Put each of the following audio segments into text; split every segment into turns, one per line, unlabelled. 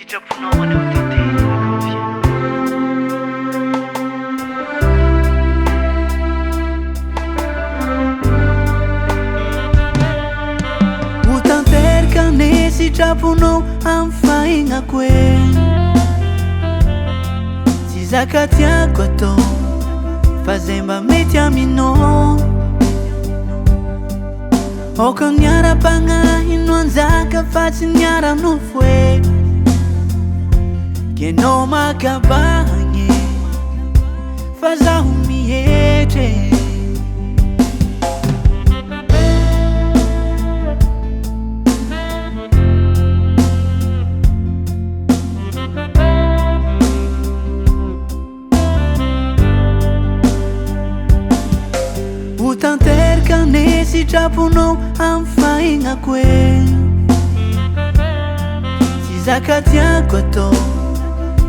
Sitraponao anie ho tanteraka amin'ny fiainako. Ho tanteraka anie sitraponao amin'ny fahignako e. Tsy zaka tiako atao fa zay mba mety aminao. Aoka ny ara-pagnahy no hanjaka fa tsy ny ara-nofo e. K'enao maka bahagny fa zaho mihetra e. Ho tanteraka ny sitraponao amin'ny fahignako e. Tsy zaka tiako atao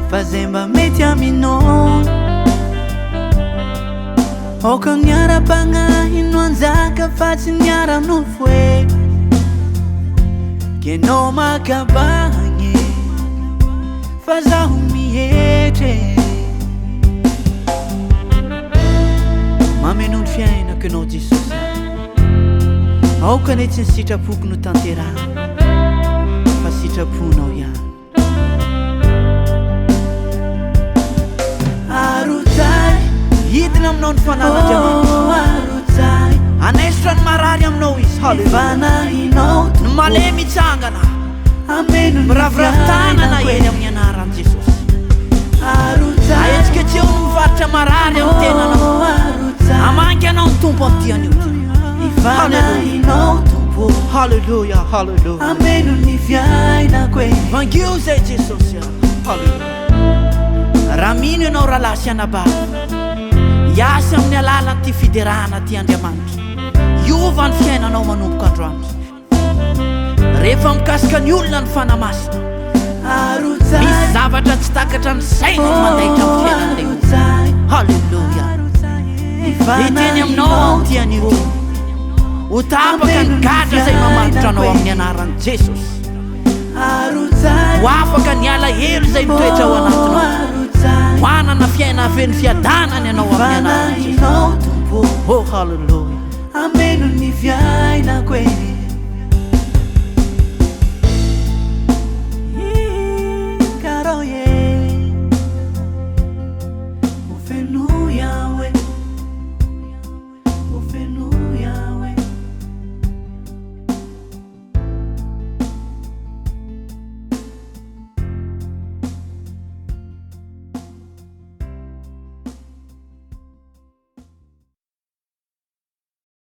fa zay mba mety aminao. Aoka ny ara-pagnahy no hanjaka fa tsy ny ara-nofo e. K'enao maka bahagny fa zaho mihetra e. Mameno ny fiainako ianao Jesosy a. Aoka anie tsy ny sitrapoko no tanterahana fa sitraponao ihany. Arotsay. Hidina aminao ny fanan'Andriamanitra. Oh, arotsay. Hanaisotra ny marary aminao izy. Haleloia. Fanahinao Ny malemy hitsangana. Ameno ny Miraviravy tanana eny amin'ny anaran'i Jesosy. Arotsay. Ahetsiketseho ny mivarotra marary amin'ny tenanao. Oh, arotsay. Hamangy anao ny Tompo amin'ity anio ity. Ny fanahinao Tompo. Haleloia, haleloia. Ameno ny fiainako e. Vangio izay Jesosy a. Haleloia. Raha mino ianao rahalahy sy anabavy, hiasa amin'ny alalan'ity fiderana ity Andriamanitra. Hiova ny fiainanao manomboka androany. Rehefa mikasika ny olona ny Fanahy Masina, misy zavatra tsy takatra ny saina ny mandaitra amin'ny fiainan'ilay olona. Haleloia. Hiteny aminao aho ity anio ity. Ho tapaka ny gadra izay mamatotra anao amin'ny anaran'i Jesosy. Ho afaka ny alahelo izay mitoetra ao anatinao. Ho hanana fiainana feno fiadanana ianao amin'ny anaran'i Jesosy. Oh, haleloia. Ameno ny fiainako e.